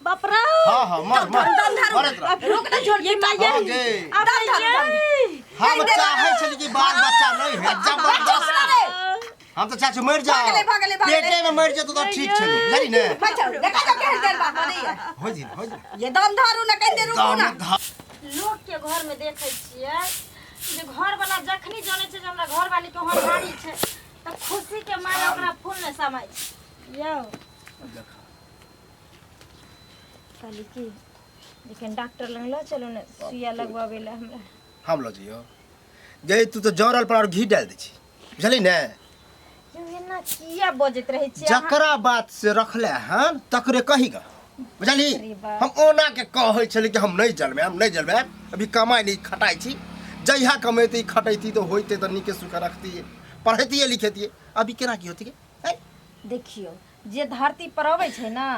बाप रे हाँ हाँ मर मर दम धरू मरत रह रुक ना छोड़ ये माया हाँ गे दम धरू दम हम चाहे छली कि बाल बच्चा नहीं है जबरदस्त हम तो चाची मर जाओ भगले, भगले, भगले। पेटे में मर जेतो तो ठीक छलो जानी ने बचाओ देखा जो केहन देर बा नहीं हो जी हो जी ये दम धरू ना कहीं देर रुकू ना दम धर लोग के घर में देखै छियै जे घर वाला जखनी जानै छै जे हमरा घर वाली के होनहारी छै तऽ खुशी के मारे ओकरा फूल नहि समाय छै यौ कहली की लेकिन डॉक्टर लग लऽ चलू ने सुइया लगवाबै लए हमरा हम लऽ जइयो गे तू तऽ जरल पर और घी डालि दै छी बुझली ने यौ एना किया बजैत रहै छियै अहाँ? जकरा बात से रखले हन तकरे कही गा बुझली अरे बाप। हम ओना के कहै छली कि हम नहीं जलमे हम नहीं जलमे अभी कमाइ नहीं खटाइ छी जहिया कमेती खटैती तऽ होइते तऽ नीके सुखे रखती पढ़ैतियै लिखेतियै अभी केना की होती हैं? देखियौ जे धरती पर अबै छै ने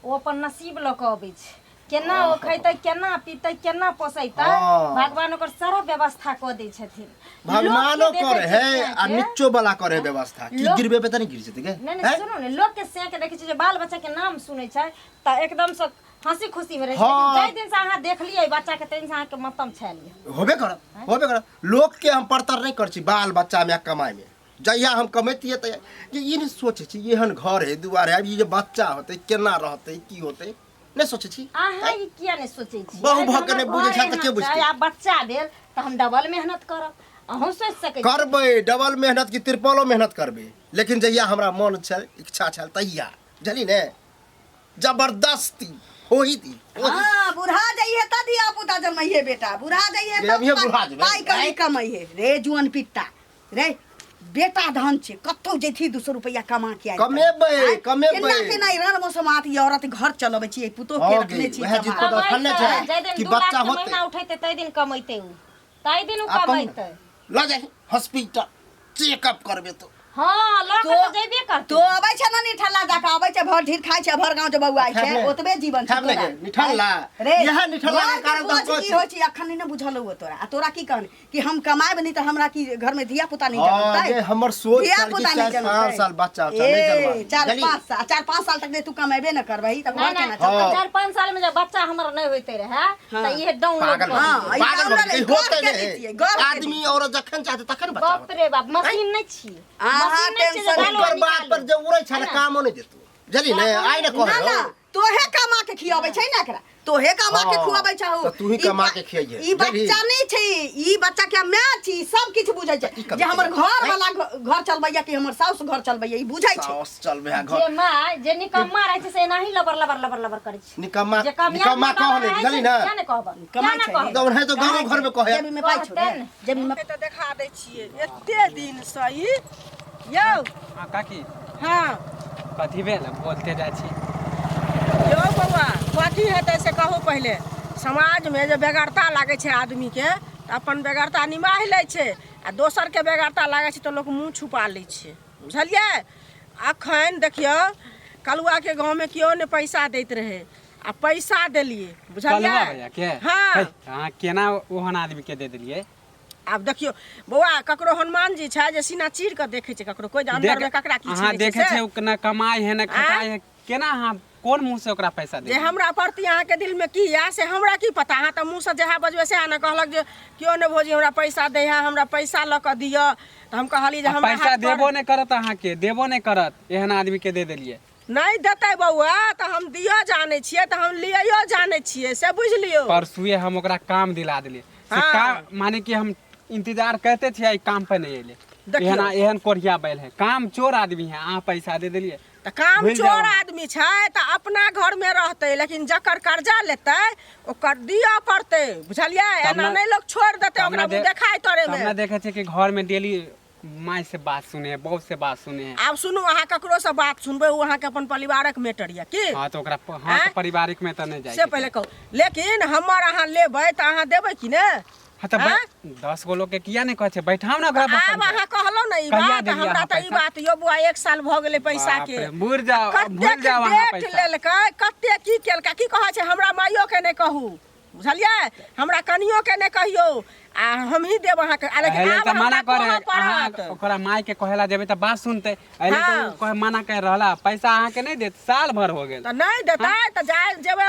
ओ अपन नसीब लऽ कऽ अबै छै केना ओ खैतै केना पीतै केना पोसैतै हँ। भगवान ओकर सारा व्यवस्था कऽ दै छथिन भगवानो लोकके देखै करे है छियै आ के- निच्चो वाला करे है व्यवस्था की लोक- गिरबे पे त नहीं गिर जेतै के नहीं नहीं सुनू ने लोग के सें के देखै छियै जे बाल बच्चा के नाम सुनै छै तऽ एकदम से हंसी खुशी में रहै छै हँ। लेकिन जाहि दिन से अहाँ देखलियै बच्चा के ताहि दिन से अहाँके मतम छायल यऽ होबे करत होबे करत लोक के हम परतर नहीं कर छी बाल बच्चा में आ कमाई में जहिया हम कमैतियै तऽ जे ई नहि सोचै छी एहन घर है दुआर है आब ई जे बच्चा होतै केना रहतै की होतै नहि सोचै छी अहाँ ई किया नहि सोचै छी बहु आइ भऽ के हमर नहि बुझै घर छै तऽ के एहन बुझतै? छै, आ बच्चा भेल तऽ हम डबल मेहनत करब अहूँ सोचि सकै छी करबै डबल मेहनत की तिरपलो मेहनत करबै लेकिन जहिया हमरा मन छल इच्छा छल तहिया बुझली ने जबरदस्ती होही दी होही। हाँ बुढ़ा जाइए त धिया पुता जमैहे बेटा बुढ़ा जाइए रे, तब अभिये बुढ़ा जेबै। पाइ कमी कमैहे रे जुअन पिट्टा रे बेटा धन छै कतौ जैथी 200 रुपया कमा के आइ कमेबै, आँय? कमेबै। केना केना ई रण मौसम आत ई औरत घर चलबै छी पुतोह के हँ रखने गे, छी वएह सम्हार। जिद पर रखल कमाइ छै तऽ जाहि दिन कि 2 लाख बच्चा के होतै। महीना उठेतै ताहि दिन कमेतै उ ताहि दिन उ आ कहू ने, कमेतै लऽ जाही हॉस्पिटल चेकअप करबे तो हाँ लऽ के तो तऽ जेबे करतै तो अबै छै ने निठल्ला जाके अबै छै भर ढीर खाइ छै भर गाँव जे बौआइ छै खायब ने? ओतबे जीवन छै खायब ने तोरा। गे, निठल्ला? रे इएह निठल्ला के घरके कारण तऽ हम बोझ कहै की छी। होइ छै अखन नहि ने बुझल हुए तोरा आ तोरा की कहने कि हम कमाएब नहीं तऽ हमरा की घर में धिया पुता नहीं हाँ, जनमतै जे हमर सोच धिया छल कि पुता नहीं चारि पाँच जनमतै। साल बच्चा छै, नहीं ए, जनमाबी। चार बुझलियै? पाँच साल 4-5 साल तक नहीं तू कमेबे न करबही तऽ घर नहीं केना नहीं चलतै हाँ। 4-5 साल में जब बच्चा हमर नहीं होते रहे हाँ। तऽ इहे डाउनलोड पागल कर भऽ हाँ, गेलै, ई पागल भऽ डाउनलोड गेलै, गौर होतै के नहि। दितियै, गौर के आदमी औरत जखन चाहतै तखन बच्चा बाप होतै। रे बाप मशीन नहीं छी अहाँ मशीन नहीं छी जे टेंशन डालो ओकर बात निकालो। पर जे उड़ै छै है ने ना? कामो नहि देतौ बुझली ने आइ ने ना कहै ना तोहे कमा के खियाबै छै ने एकरा तोहे कमा के हाँ, खुआबै छौ तऽ तूही ई कमा के खियाइहे, ई बुझलही? बच्चा नहीं छै ई बच्चा के माय छी सब किछु बुझै छै ई कब जे हमर खेबै? घर वाला घर चलबैया कि हमर साउस घर चलबैया ई बुझै छै साउस चलबै है जे घर माय जे निकम्मा रहै छै से एनाही लबर लबर लबर लबर करै छै निकम्मा जे कामयाब निकम्मा लबर कह नहि रहै छै, बुझली ने किया ने कहब कमाइ किया ने छै। कहब तऽ ओनाहि तऽ गाँव घरमे कहै जेबी में पाइ छौ कहतै रे ने। जेबी में तऽ देखा दै छियै एते दिनसँ ई यौ हाँ काकी हँ कथी भेल बोलते जाइ छी यौ बौआ कथी हेतै से कहू पहिले समाजमे जे बेगरता लागै छै आदमीके तऽ अपन बेगरता निमाहि लै छै आ दोसरके बेगरता लागै छै तऽ लोक मुँह छुपा लै छै बुझलियै अखन देखियौ कलुआके गाँवमे केओ नहि पैसा दैत रहै आ पैसा देलियै बुझलियै कलुआ भैया के हँ है, अहाँ केना ओहन आदमी के दे देलियै आब देखियौ बौआ ककरो हनुमान जी छै जे सीना चीर कऽ देखै छै ककरो कोइ अंदर मे ककरा की अहाँ छै देखै छियै ओ केना कमाइ है ना खटाइ है केना अहाँ कोन मुँह से ओकरा पैसा जे दे हमरा प्रति अहाँके दिलमे की यऽ से हमरा की पता अहाँ तऽ मुँहसँ जएह बजबै सएह ने कहलक जे केओ नहि भौजी हमरा पैसा दै है हमरा पैसा लऽ कऽ दिअ तऽ हम कहलियै जे हमरा पैसा हाथ पर- देबो नहि करत अहाँके देबो नहि करत एहन आदमी के दे देलियै नहि देतै बौआ तऽ हम दिअ जानै छियै तऽ हम लिअयो जानै छियै से बुझि लियौ परसुए हम ओकरा काम दिला देलियै से हाँ। काम माने कि हम इंतजार करते छियै ई काम पर नहि एलै देखियौ। एहन एहन कोढ़िया बैल है काम चोर आदमी है अहाँ पैसा दे देलियै तऽ काम भूलि जाउ चोर अहाँ। आदमी छै तऽ अपना घरमे रहतै लेकिन जकर कर्जा लेतै ओकर दिअ पड़तै बुझलियै तब एना ने- नहि लोक छोड़ि देतै तब ओकरा ने मुँह देखाय तब तोरेमे ने देखै छियै कि घरमे डेली माय से बात सुने है बहू से बात सुने है आब सुनू अहाँ ककरोसँ बात सुनबै ओ अहाँके अपन परिवारक मैटर यऽ की हाँ तो ओकरा हाँ आँय? तो पारिवारिक में तो नहीं जाए से पहिले कहू लेकिन हमर अहाँ लेबै तऽ अहाँ देबै कि ने हाँ तो आँय? 10 गो लोग के किया नहीं कहै छै बैठाउ ना ओकरा आब बसन पे। अहाँ कहलहुँ ने ई कहिया बात देलियै हमरा अहाँ तऽ ई पैसा? बात यौ बौआ एक साल भऽ गेलै पैसा बाप के रे, भूल जाओ भूल कतेक जाओ अहाँ डेट पैसा लेलकै कते की केलकै की कहै छै हमरा माइयो के नहि कहू बुझलियै हमरा कनियो के नहि कहियौ आ हमही देब अहाँके आ लेकिन पहले आब तऽ मना हमरा करे कहऽ अहाँ पड़त ओकरा माय के कहेला जेबै तऽ बात सुनते एहिले तऽ हाँ। ओ कहे मना कर रहला पैसा अहाँ के नहीं देत साल भर हो गेल तऽ नहि देतै तऽ जाय जेबै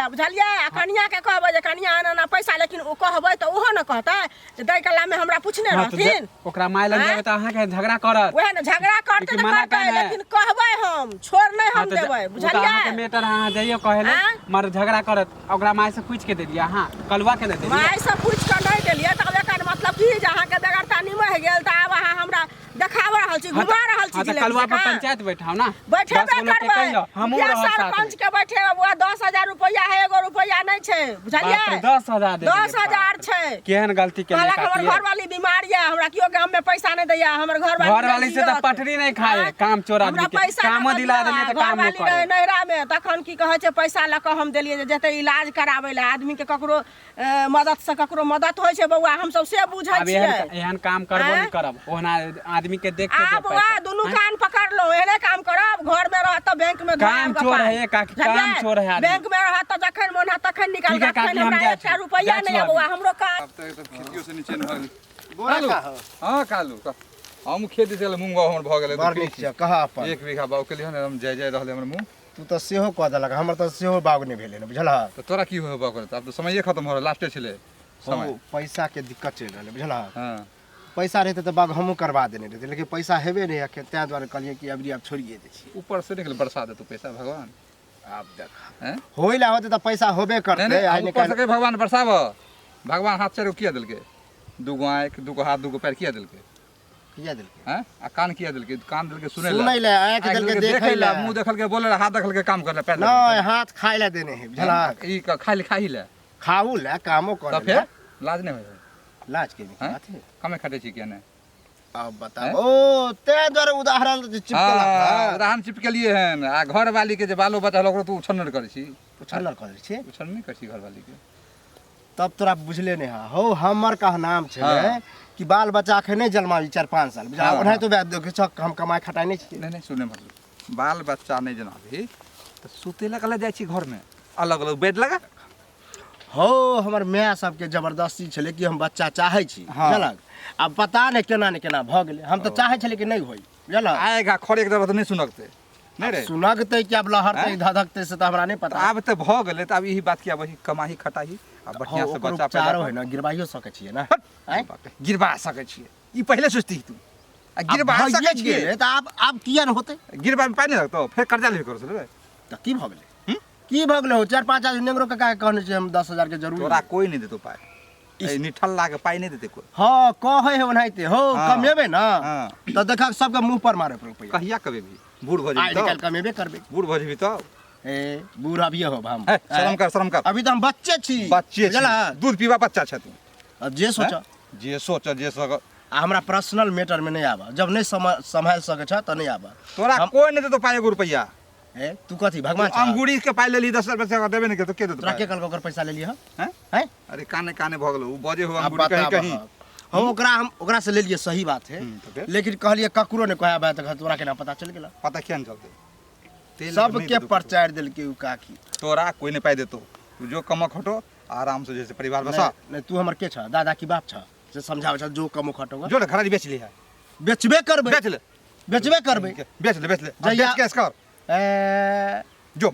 ये बुझलियै आ कनिया के कहबै जे कनिया एना एना पैसा लेकिन ओ कहबै तऽ ओहो ने कहतै जे दै कलामे हमरा पूछने हाँ, तऽ रहथिन ओकरा माय लग आँय? जेबै तऽ अहाँके झगड़ा करत वएह ने झगड़ा करतै लेकिन तऽ मना करतै काहे ने? लेकिन कहबै हम छोड़ नहि हाँ, हम तऽ देबै ओ तऽ अहाँके बुझलियै मैटर अहाँ जइयो कहै लए आँय? मगर झगड़ा करत ओकरा माय से पूछि के दे दिअ अहाँ कलुआ के ने दे दिअ माय से पूछि कऽ नहि देलियै तब एकर मतलब की जे अहाँके बेगरता निमहि गेल तऽ आब अहाँ हमरा देखाब रहल छी हाँ घुमा तऽ- रहल छी हाँ तऽ जिलेबी कलुआ पर जकाँ। पंचायत बैठाउ ना बैठेबे 10 गो लोग के करबै कहियौ हमहूँ मुखिया रहब साथ सरपंच में के बैठेबै बौआ 10,000 रुपैआ है एगो रुपैआ नहि छै बुझलियै बाप रे, 10,000 दे देलियै, 10,000 बाप रे। छै केहन गलती केलियै कहलक हमर काकी घरवाली बीमार यऽ हमरा केओ गाम में पैसा नहि दैया हमर घरवाली घरवाली से तऽ पटरी नहि खाय आँय? काम चोर हमरा आदमी के पैसा कामो लऽ कऽ दिला दिअ, देलियै तऽ काम नहि घरवाली रहै करे नैहरा में तखन की कहै छै पैसा लऽ कऽ हम देलियै जे जेतै इलाज कराबै लए आदमी के ककरो मदद से ककरो मदद होइ छै बौआ हमसब से बुझै आब एहन छियै एहन काम करबो आँय? नहि करब ओहना आदमी के देख के आब देब बौआ पैसा दुनू कान पकड़लो एहने काम करब घर में रहत तऽ बैंक में काम चोर है, काकी, काम चोर है आदमी। बैंक में रहत तऽ जखन मोन हैत तखन निकाल ठीक है, अखन काकी, हम हमरा जाइ एकटा छी। रुपैआ जाइ छी नहि है अभी। बौआ हमरो काम आब तऽ एकदम खेतियो से नीचे भऽ गेलै बोरा कालू का हो? हँ कालू हम खेत दिस गेलै मूँग हमर भऽ गेलै बड़ नीक छै कह अपन एक बीघा बाग केलियै हन एकदम जय जय रहलै हमर मूँग तू तऽ सेहो कऽ देलक हमर तऽ सेहो बाग नहि भेलै ने बुझलह तऽ तोरा की होय बाग करत आब तऽ समये खत्म हो रहल लास्टे छलै समय हौ, पैसा के दिक्कत चलि रहलै बुझलह हँ पैसा रहितै तऽ बाग हमहूँ करबा देने रहितै लेकिन पैसा हेबे नहि अखन ताहि दुआरे कहलियै कि अबरी आब छोड़िए दै छियै ऊपर से निकल बरसा देतौ पैसा भगवान आब देख हैं होय ला होतै तऽ पैसा होबे नहीं करतै नहीं आइ ऊपर से निकालि कहीं भगवान बरसाब भगवान हाथ चारि गो किया देलकै दूगो आँखि दूगो हाथ दूगो पैर किया देलकै किया देलकै हैं आ कान किया देलकै कान देलकै सुनै ला सुनै ला आँखि देलकै देखै ला मुंह देखलकै बोले ला हाथ देखलकै काम करे ला पैर नहि हाथ खाय ला देने है बुझलह ई खाइ ला खाही ला खाऊ ला कामो तऽ करे फेर ला लाज नहि होइ है लाज के भी हैं? बात है कमे खटै छी किया नहि अब बताओ ओ तें दुआरे उदाहरण जे चिपकेलक हाँ, उदाहरण चिपकेलियै हन आ घरवाली के जे बालो बच्चा होल ओकरो तू उछन्नर करै छी उछन्नर करै छी उछन्नर नहि करै छी घरवाली के तब तोरा बुझले नहि है हो हमर कहनाम छै हाँ। कि बाल बच्चा अखन नहि जन्माबी 4-5 साल बुझा हाँ, ओनाहितो वएह देखै छह हम कमाइ खटाइ नहि छियै नहि नहि सुने मतलब बाल बच्चा नहि जनाबी तऽ सुते लए कला जाइ छी घरमे अलग अलग बेड लगा हो हमर माय सबके जबरदस्ती छलै कि हम बच्चा चाहै छी हाँ। बुझलक आब पता नहि केना ने केना भऽ गेलै हम तऽ चाहै छलियै कि नहि होइ बुझलक आएगा खड़े के देबऽ तऽ नहि सुनकतै नहि रे सुनकतै कि आब लहरतै आँय? धधकतै से तऽ हमरा नहि तऽ पता आब तऽ भऽ गेलै तऽ आब यही बात किया वही कमाही खटाही आ बढ़िआँ हँ, से ओकर बच्चा पैदा उपचारो कर। है ने गिरबाइयो सकै छियै ने हट, आँय? बाप रे, गिरबा सकै छियै ई पहिले सोचती तू आ आब गिरबा भइए सकै छियै गेलै तऽ आब आब किया ने होतै गिरबा मे पाइ नहि लगतौ फेर कर्जा लेबे करो रे तऽ की भऽ गेलै की भऽ गेलै हो 4-5 आदमी नेंगरो काका के कहने छै हम 10,000 के जरूरी तोरा कोई नहि देतौ पाइ ए निठल्ला के पाइ नहि देतै कोई हँ कहै है ओनाहिते हो हाँ। कमेबै ने हाँ। तऽ देखा सबके मुँह पर मारे पर रुपैआ कहिया कमेबही बूढ़ भऽ आइ जेबही निकालि तब कमेबे करबै बूढ़ भऽ जेबही तब ए बूढ़ अभिये होब हम हे शरम कर शरम कर अभी तऽ हम बच्चे छी बच्चे छी बुझलह? दूध पीबा बच्चा छ तू अब जे सोच हैं? जे सोच जे सक आ हमरा पर्सनल मैटर में नहीं आबा जब नहीं सम्हाल सके छ तऽ नहीं आबा तोरा हम- कोई नहीं देतो पाइ एगो रुपैआ ए तू कथी भगवान छह? अंगूरी के पाइ लेली 10 रुपया से देबे नहीं के तो के देतो तोरा के पाइ? कहलक ओकर पैसा लेलियै हँ हैं? हैं अरे काने काने भऽ गेलो उ बजे हो अब अंगूरी कहीं बताबह। कहीं हम ओकरा हम ओकरा से लेलियै सही बात है तो फिर? लेकिन कहलियै ककरो नहीं कहबा तऽ तोरा केना पता चलि गेल पता किया नहीं चलते तेल सबके नहीं देतो परचारि देलकै उ काकी तोरा कोई नहीं पाइ देतो तू जो कमा खटो आराम से जैसे परिवार बसा नहीं नहीं, तू हमर के छ दादा की बाप छ से समझाबै छ जो कमो खटोगा जो घरारी बेच ली है बेचबे करबै बेच ले बेचबे करबै बेच ले बेच ले अब जहिया- बेच के कर ए जो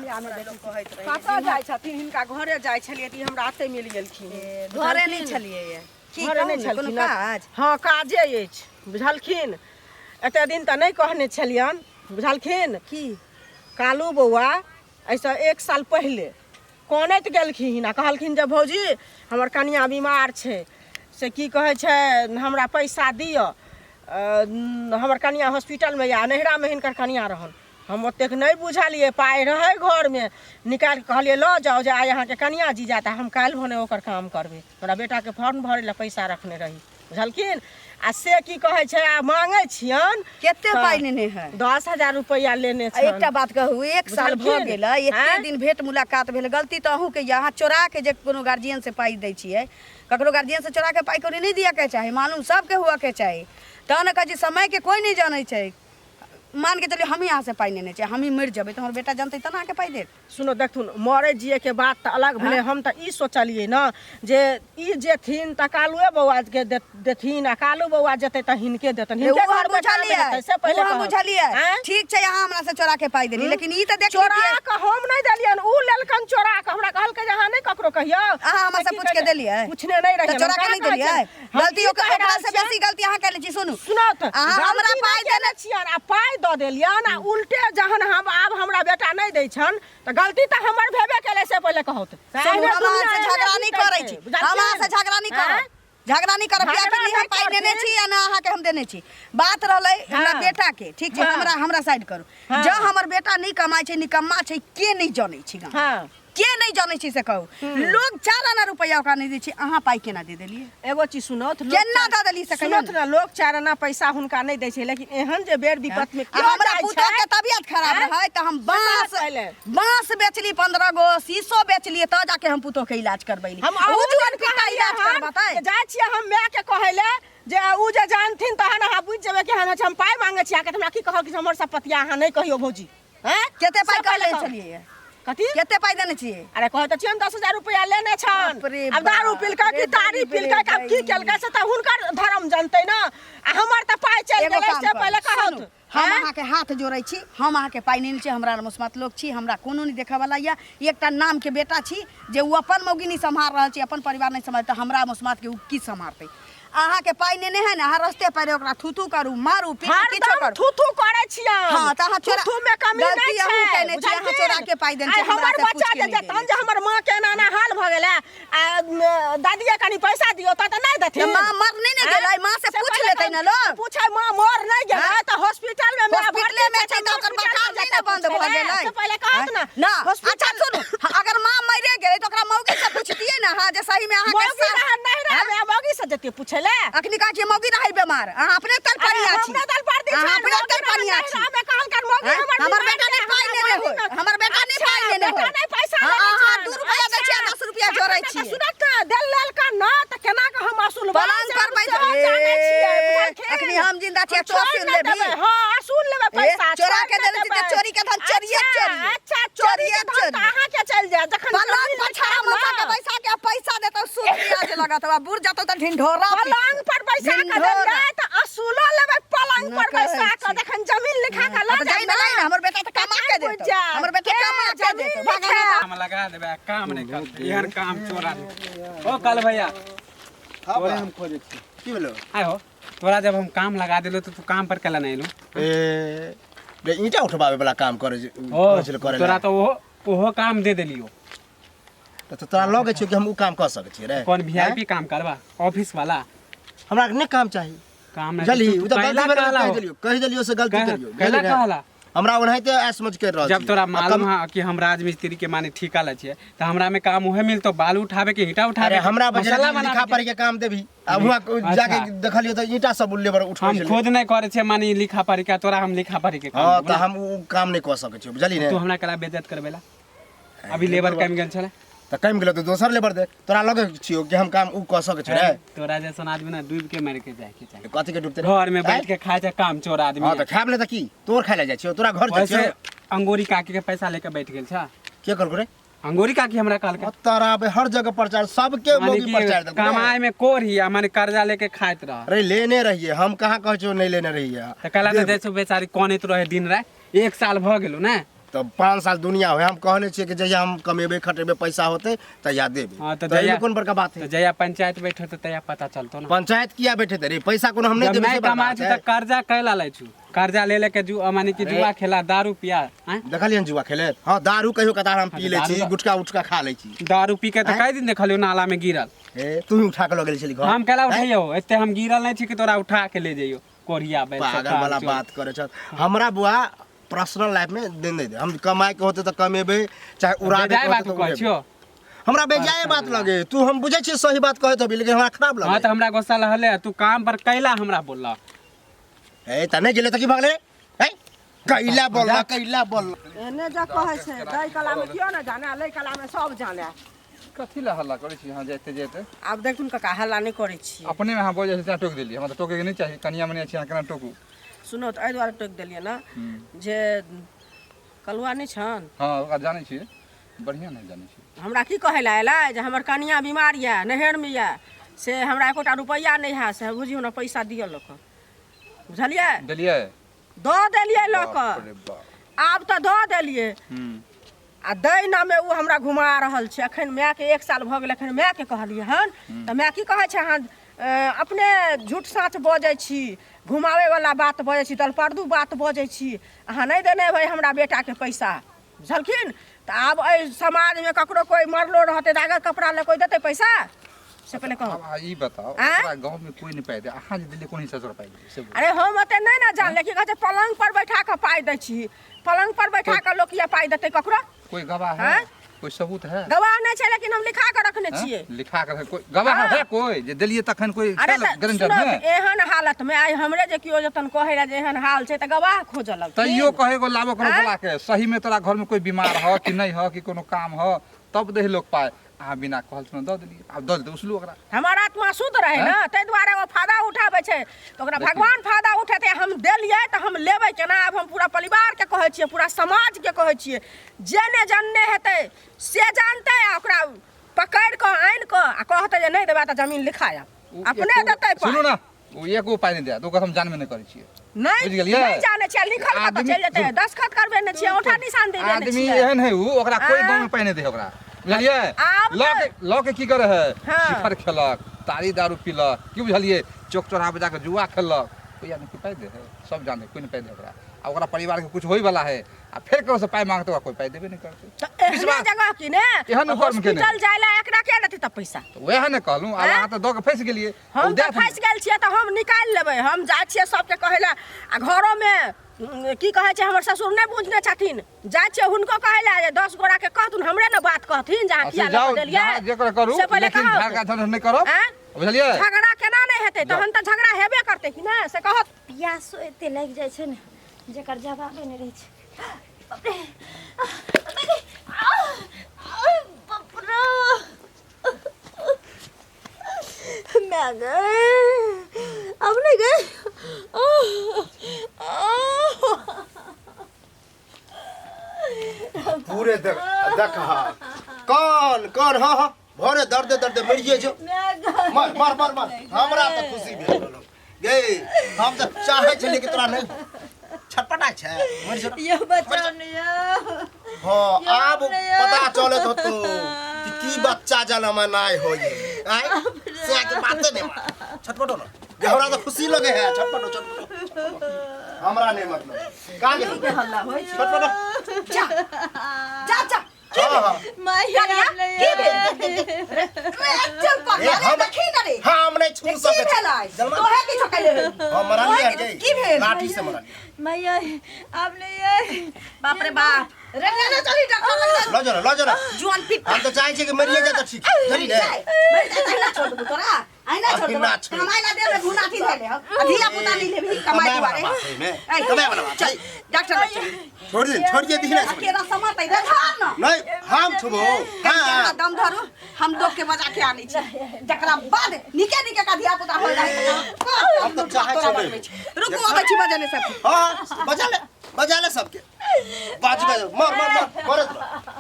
कतऽ जाइ छथिन हिनका घरे जाइ छलियै तऽ ई हमरा एतै मिल गेलखिन घरे नहि छलियै ये। की घरे कहू नहि ने, कोनो छलखिन काज हँ काजे अछि बुझलखिन एते दिन तऽ नहि कहने छलियनि बुझलखिन की कालू बौआ एहिसँ एक साल पहिले कनैत गेलखिन आ कहलखिन जे भौजी हमर कनिआँ बीमार छै से की कहै छै हमरा पैसा दिअ हमर कनिआँ हॉस्पिटलमे यऽ नैहरामे हिनकर कनिआँ रहन हम ओतेक नहि बुझलियै पाइ रहै घरमे निकालि कऽ कहलियै लऽ जाउ जे आइ अहाँके कनिआँ जी जायत आ हम काल्हि भने ओकर काम करबै हमरा बेटाके फॉर्म भरै लए पैसा रखने रही बुझलखिन आ से की कहै छै आ मांगै छियनि कते तऽ पाइ लेने है 10,000 रुपैआ लेने आ छनि एकटा बात कहू एक साल भऽ बुझलखिन? गेल एते आँय? दिन भेंट मुलाकात भेल गलती तऽ अहूँके यऽ अहाँ चोरा के जे कोनो गार्जियन से पाइ दै छियै ककरो गार्जियन से चोरा के पाइ कौड़ी नहि दिअ के चाही मालूम सबके हुअ के चाही तहन कहै छी समय के कोइ नहि जानै छै मान के चलियौ हमही अहाँसँ पाइ नेने छियै हमही मरि जेबै तऽ हमर बेटा जनतै तहन अहाँके पाइ देत सुनो देखथुन मरे जियैके बात तऽ अलग भेलै हम तऽ ई सोचलियै ने जे ई जेथिन तऽ कालुए बौआके देथिन आ कालू बौआ जेतै तऽ हिनके देतनि रे, हिनके ओ हम घरमे काम बुझलियै हेतै से ओ पहिले हम कहब। बुझलियै आँय? ठीक छै अहाँ हमरा से चोरा के पाइ देली लेकिन ई तऽ देख चोरा कऽ हम नहि देलियनि उ लेलकनि देलियै? पूछने नहि रहियै। तऽ चोरा के हम नहि कहाँ देलियै? कहै छियनि? हम गलती की कहि ओकरा रहल से छियनि? बेसी गलती अहाँ केने छी। सुनू, सुनत अहाँ हमरा पाइ देने छियनि आ पाइ दऽ देलियनि आ उल्टे जहन हम आब हमरा बेटा नहि दै छनि तऽ गलती तऽ हमर भेबे केलै, से पहिले कहत। सुनू, हम अहाँ से झगड़ा नहि करै छी, हम अहाँ से झगड़ा नहि करब, झगड़ा नहि करब, कियाकि झगड़ा नहि हम नहि पाइ नेने करथिन। छी आ ना अहाँके हम देने छी। बात रहलै हमरा बेटा के, ठीक छै? हमरा हमरा साइड करू। जँ हमर बेटा नहि कमाइ छै, निकम्मा छै, के नहि जनै छै गाँव के नहि जनै छै से कहू? लोग 4 आना रुपैआ ओकरा नहि दै छै, अहाँ पाइ केना दे देलियै? एगो चीज सुनौत, लोक केना दऽ देलियै से कहियौ सुनौत ने, लोक 4 आना पैसा हुनका नहि दै छै, लेकिन एहन जे बेर विपत में आ केओ हमरा जाइ पुतोह छै, के तबियत खराब आँय? रहै तऽ हम से बांस पहिले। बांस बेचली, 15 गो शीशो बेचलियै, तऽ जाके हम पुतोह के इलाज करबैली। हम उ अहूँ जुअन दिन पिता कहलियै इलाज हन करबतै? जे जाइ छियै हम माय के कहै लए जे उ जे जानथिन तहन अहाँ बुझि जेबै कि हम पाइ मांगै छी अहाँके, तऽ हमरा की कहल कि हमर सपतिया अहाँ नहि कहियौ भौजी। हैं? कते पाइ से पहिले कहले कहू। छलियै? कथी? कते पाइ देने छियै? अरे कहै तऽ छियनि 10,000 रुपया लेने छनि। बाप रे आब दारू बाप पिलकै रे कि तारी बाप रे पिलकै, आब की बाप। केलकै से तऽ हुनकर धर्म जनतै ने, आ हमर तऽ पाइ चलि एगो गेलै काम से करू, पहिले कहत। सुनू, हम हैं? अहाँके हाथ जोड़ै छी, हम अहाँके पाइ नहि लै छी। हमरा मुस्मत लोक छी, हमरा कोनो नहि देखऽवला यऽ। एकटा नामके बेटा छी जे ओ अपन मौगी नहि सम्हार रहल छी, अपन परिवार नहि सम्हार, तऽ हमरा मुस्मतके ओ की सम्हारतै? अहाँके पाइ नेने है ने, अहाँ रस्ते पर ओकरा थू-थू करू, मारू, पीटू, किछो हरदम करू। थू-थू करै छियनि। हाँ, तऽ अहाँ चोरा- थू-थू मे कमी गलती नहि अहूँ छै, केने छी, अहाँ बुझलखिन? चोरा के पाइ देने छी, आइ हमरा हमर से पूछि बच्चा के जे नहि जेतन देने जे हमर माँ के एना एना हाल भऽ गेलै आ दादीए कनी पैसा दियौ तऽ नहि तऽ देथिन? माँ मर नहि ने आँय? गेलै, माँ से से पूछि पहिले लेतै तऽ ने लोक। पूछै माँ मर नहि गेलै आँय? तऽ हॉस्पिटल मे माय हॉस्पिटले भर्ती में छै तऽ ओकर हॉस्पिटल बखार मे नहि ने जेतै बंद भऽ पूछै लए। गेलै? से पहिले कहत ने। ना। हॉस्पिटल अच्छा सुनू, हाँ, अगर माँ मरे गेलै तऽ ओकरा मौगी से पूछतियै ने, हाँ, जे सही में अहाँके मौगी सास- रहै नहि रहै, मौगी से जतियै पूछै लए? अखनी कहै छियै मौगी रहै बेमार, अहाँ अपने तर अरे पनिया छी, हमरे दल पर दी अहाँ छनि, अपने मौगी तर रहै पनिया नहि छी। रहै, कहलकनि मौगी आँय? हमर हमर बीमार बेटा नहि छै, पाइ हमरा नेने मौगी होय, ने- हमर बेटा नहि अच्छा, पाइ नेने बेटा होय। नहि पैसा हाँ, लेने अहाँ छनि। 2 रुपया दै छियै, अच्छा, 10 रुपया जोड़ै तखन तऽ छियै। सुनत ने, देल लेलकनि ने, तऽ केना कऽ हम असुलबै? पलंग से पर हम बैठ- सेहो जानै छियै, ए, बुझलखिन? अखनी हम जिंदा छियै, हम तों छोड़ि असूल नहि लेबही? देबै, हाँ, असूल लेबै ए, पैसा, चोरा छोड़ि के नहि देने छी तऽ देबै। चोरी के धन चोरिये अच्छा, चोरिये। अच्छा, चोरी चोरिये के धन तऽ चोरिये। अहाँके चलि जायत, जखन पलंग जमीन पर छड़ा लिखायब मौसा ने। के बैसा के पैसा देतौ, सूद ब्याज लगत, आ बुढ़ जतौ तऽ ढिंढोरा पीटतौ। पलंग पर बैसा के ढिंढोरा। देलियै तऽ असूलो लेबै पलंग पर नहि कहै बैसा के, छी। जखन जमीन लिखा के लऽ तऽ जायब जाइ ने, ने, हमर बेटा तऽ कमा के तखन बुझि देतौ, जायब। हमर बेटा के कमा के जमीन देतौ। लिखायब। भगवान काम लगा देबै आ काम नहि करतै, एहन काम चोरा दे। ओ कल भैया, हाँ तोरे बा। हम खोजै छी। की भेलो? आय हो, तोरा जब हम काम लगा देलो तऽ तू काम पर केला नहि एलू? ए रे, ईंटा उठबाबै वाला काम करे जे- ओ कहै छलै करे तोरा लए। तऽ ओहो ओहो काम दे देलियो। तऽ तोरा लगै छौ कि हम उ काम कऽ सकै छियै रे? कोन वीआईपी काम करबा, ऑफिस वाला? हमरा नहि काम चाही। काम नहि बुझलही? तू उ तऽ गलती कैला भेलै, कहला कहि हो? देलियौ, कहि देलियौ से गलती करियौ। कैला बुझलही ने? कहला? हमरा ओनाहिते ऐश मौज करि रहल जब छी। तोरा आ मालूम है कि हम राजमिस्त्री के माने ठेका लै छियै तऽ हमरा में काम उहे मिलतो, बालू उठाबे के, ईंटा उठाबे अरे के, हमरा बजरंग मसाला बनाबे लिखा के। पढ़ी के काम देबही आ वहाँ जाके देखलियौ तऽ ईंटा सब लेबर उठबै हम छलै। खुद नहि करै छियै माने लिखा पढ़ी के, तोरा हम लिखा पढ़ी के काम हाँ देबो तऽ ने। हम उ काम नहि कऽ सकै छियै, बुझलही ने? तू हमरा कला बेइज्जत करबेला अभी लेबर कम गेल छलै। तऽ कमि गेलौ तऽ दोसर लेबर देख। तोरा लगै छियौ कि हम काम उ कऽ सकै छियै रे? तोरा जैसन आदमी ने डूब के मर के जाय के चाही। कथी के डूबते रे? घर में बैठ के खाय छै काम चोर आदमी। हाँ तऽ खायब नहि तऽ की तोर खाय लए जाइ छियौ? तोरा घर जाइ वैसे छियौ? अंगूरी काकी के पैसा लेके बैठ गेल छ। के कहलको रे? अंगूरी काकी हमरा कहलकै। तोरा बे हर जगह प्रचार सबके माने मौगी कि प्रचार देलको रे। कमाई में कोर ही आ माने कर्जा लेके खाइत रह। अरे लेने रहिए, हम कहाँ कहै छियौ नहि लेने रहिए। तऽ कहला तऽ जैसे बेचारी कनैत रहे दिन राति, 1 साल भऽ गेलो ने। तऽ 5 साल दुनिया होय, हम कहने छियै कि जहिया हम कमेबै खटेबै पैसा होतै तहिया देबै। हाँ, तऽ तऽ एहिमे जहिया कोन बड़का बात तऽ है? जहिया पंचायत बैठो तऽ तहिया पता चलतो ने। पंचायत किया बैठेतै रे? पैसा कोनो हम नहि जब देबै नहीं से बड़का कमाइ बात छु है। तऽ कर्जा कैला लै छु? कर्जा ले लेके जु माने कि जुआ खेला, दारू पिया, आँय? देखलियन जुआ खेले? हाँ, दारू कहियो कतार हम पी हाँ, लै तऽ छी, दारू गुटखा उटका खा लै छी। दारू पी के तऽ कई दिन देखलियो नाला में गिरल। ए तू ही उठा के लऽ गेल छली घर। हम कैला उठैयो? एते हम गिरल नहीं छी कि तोरा उठा के ले जइयो। कोरिया बैल सब पागल काम वाला चोर। बात करे छ। हमरा बुआ पर्सनल लाइफ में दिन नहि दे, हम कमाए के होते तऽ कमेबै, चाहे उड़ाबे बेजाय के बात होते तऽ कहै उड़ेबै। छियो। हमरा बेजाय बात लगे? तू हम बुझै छियै सही बात कहैत हबी, लेकिन हमरा खराब हाँ लगे। तऽ हमरा गुस्सा लहले, तू काम पर कैला हमरा बोलला? ए तऽ नहि गेलै तऽ की भऽ गेलै? ए कैला बोलला, कैला बोलला? एने जे कहै छै दै कला में केओ ने जाने, लै कला में सब जाने। कथी लए हल्ला करै छी अहाँ जाइते जाइते? आब देखुन काका, हल्ला नहि करै छी। अपने में अहाँ बजै छी तेँ टोकि देलियै, हमरा तऽ टोकैके नहि चाही, कनिया मनिया छी अहाँ, केना टोकू? सुनो तऽ, एहि दुआरे टोकि देलियै ने जे कलुआ नहि छनि। हँ, ओकरा जानै छियै, बढ़िआँ नहि जानै छियै। हमरा की कहै लए अयलै जे हमर कनिया बीमार यऽ, नैहरमे यऽ, से हमरा एकोटा रुपैआ नहि है, से बुझियौ ने पैसा दिअ लऽ कऽ, बुझलियै? देलियै? दऽ देलियै लऽ बाप कऽ। रे बाप। आब तऽ दऽ देलियै। हूँ। आ दैनामे ओ हमरा घुमा रहल छै। एखन मायके 1 साल भऽ गेल, एखन मायके कहलियै हन तऽ माय की कहै छै, अहाँ अपने झूठ साँच बजै छी, घुमाबैवला बात बजै छी, दलपर्दू बात बजै छी, अहाँ नहि देने हेबै हमरा बेटाके पैसा, बुझलखिन? तऽ आब एहि समाजमे ककरो कोइ मरलो रहतै तऽ अगर कपड़ा लए कोइ देतै पैसा? से पहिले कहू। आब अहाँ ई बताउ, आँय? ओकरा गाँव में कोई नहीं पाइ दे, अहाँ जे दिल्ली कोन हिसाब से ओकरा पाइ देलियै से बोलू। अरे हम ओते नहि ने जानले, की कहै छै, पलंग पर बैठा कऽ पाइ दै छी, पलंग पर बैठा कऽ लोक ये पाइ देतै ककरो? कोई गवाह है? आँय? कोई सबूत है? गवाह नहि छै, लेकिन हम लिखा कऽ रखने हाँ? छियै। लिखा कर है, कोई गवाह हाँ। है कोई जे देलियै तखन कोई अरे छल तऽ गारंटर सुनो, में? एहन हालत में आइ हमरे जे केओ जतन कहै रहै जे एहन हाल छै तऽ गवाह खोजऽ लगथिन। तैयो कहे गो लाबो करो आँय? बोला के, सही में तोरा घर में कोई बीमार ह कि नहीं ह कि कोनो काम ह तब दे लोग पाए, अहाँ बिना कहल सुनल दऽ देलियै, आब दऽ देतै उसलू ओकरा। हमर आत्मा शुद्ध रहै ने, आँय? ताहि दुआरे ओ फायदा उठाबै छै, तऽ ओकरा देखियौ। भगवान फायदा उठेतै। हम देलियै तऽ हम लेबै केना? आब हम पूरा परिवारके कहै छियै, पूरा समाजके कहै छियै, जे नहि जानने हेतै से जानतै आ ओकरा पकड़ि कऽ आनि कऽ आ कहतै जे नहि देबै तऽ जमीन लिखायब, ओ अपने एको- देतै पाइ। सुनू ने, ओ एको पाइ नहि देत, ओकर हम जानबे नहि करै छियै। नहि बुझि गेलियै? नहि जानै छियै, लिखल कतऽ आदमी- चलि जेतै, दस्तखत करबे नहि छियै, औंठा निशान देबे नहि आदमी छियै। एहन है उ, ओकरा कोई आँ? गाँव में पाइ नहि दे ओकरा, बुझलियै? आब लऽ तऽ- के लऽ के की करे है, हाँ। शिखर खेलक, तारी दारू पीलक, की बुझलियै, चौक चौराहा पर जाके जुआ खेलक, कोई आदमी के पाइ दे है? सब जाने कोई नहीं पाइ दे ओकरा। आ ओकरा परिवार के कुछ होय वाला है आ फेर ककरो से पाइ मांगते ओकरा कोई पाइ देबे नहीं करते। तऽ एहने विश्वास- जगह की ने एहन कर्म केने। हॉस्पिटल जाय ला एकरा के देतै तऽ पैसा? तऽ वएह ने कहलहुँ, आब आँय? अहाँ तऽ दऽ के फँसि गेलियै। हम ओ तऽ देत फँसि गेल छियै तऽ हम निकालि लेबै। हम जाइ छियै सबके कहै लए, आ घरोमे की कहै छै, हमर ससुर नहि बुझने छथिन, जाइ छियै हुनको कहै लए जे 10 गोरा के कहथुन, हमरे ने बात कहथिन जे अहाँ आ से किया लऽ जाउ कऽ देलियै। जहाँ जे करू, से पहिले लेकिन कहत। झगड़ा झंझट नहि करब, आँय? बुझलियै? झगड़ा केना नहि हेतै? जाउ। तहन तऽ झगड़ा हेबे करतै कि नहि से कहत। प्यासो एते लागि जाइ छै ने जेकर जवाबे नहि रहै छै। बाप रे, बाप रे, मैं गए, अब नहीं गए। पूरे देख देख, हाँ, कौन कौन, हाँ हाँ, भरे दर्द दर्द मरिए जो, मर मर मर मर। हमरा तऽ खुशी भेल रहलो गे, हम तऽ चाहै छलियै कि तोरा नहि छटपटा छै, मरि जो। यो बचाओ ने यो। हाँ, आब अपने यो। पता चलत होतो कि की बच्चा जनम नहि होई आय, से के बाते नहीं मान। छटपटो ना जे, हमरा तऽ खुशी लगे है। छटपटो छटपटो, हमरा नहीं मतलब का गेल। हल्ला होइ छै। छटपटो। जा जा जा। हाँ हाँ। माय की भेल रे? चल पकड़ ए, रे, हम- देखी न रे। हाँ, हम नहीं छू की सकै छी। भेलै? जलमा- तोहे किछो कैले है? हम मरलियै तोहे गे। की भेल? लाठी से मरलियै। माय अब नहीं है। बाप रे बाप रे, रे रे, चली डॉक्टर लग जा। लऽ जो ना, लऽ जो ना। जुआन पिट। हम तऽ चाहै छियै कि मरिए जाए तऽ ठीक है। मरि जरी ने जाए, मरि जाए, तहिना छोड़ देबो तोरा, अहिना छोड़ देबो। अहिना छोड़। कमाइ ला देबे, घुना थी धैले हो। आ धिया पुता नहीं लेबही कमाइ कमाइ वाला दुआरे। बात है ने। ऐ, कमाइ वाला बात चल है। डॉक्टर लग चल। छोड़ दे, छोड़िए दी ना। आ केना समरतै रे, धर न। नहीं, हम छुबो। हाँ हाँ दम धरू, हम लोग के बजा के आनै छी, जकरा बाद निके निके का धिया पुता हो जाए। हम तऽ चाहै तोरा छियै। बनबै छी, रुकू, अबै छी बजने सब। हाँ, बजा ले, बजा ले सबके, बाज बजा, मर मर मर, मरत रह।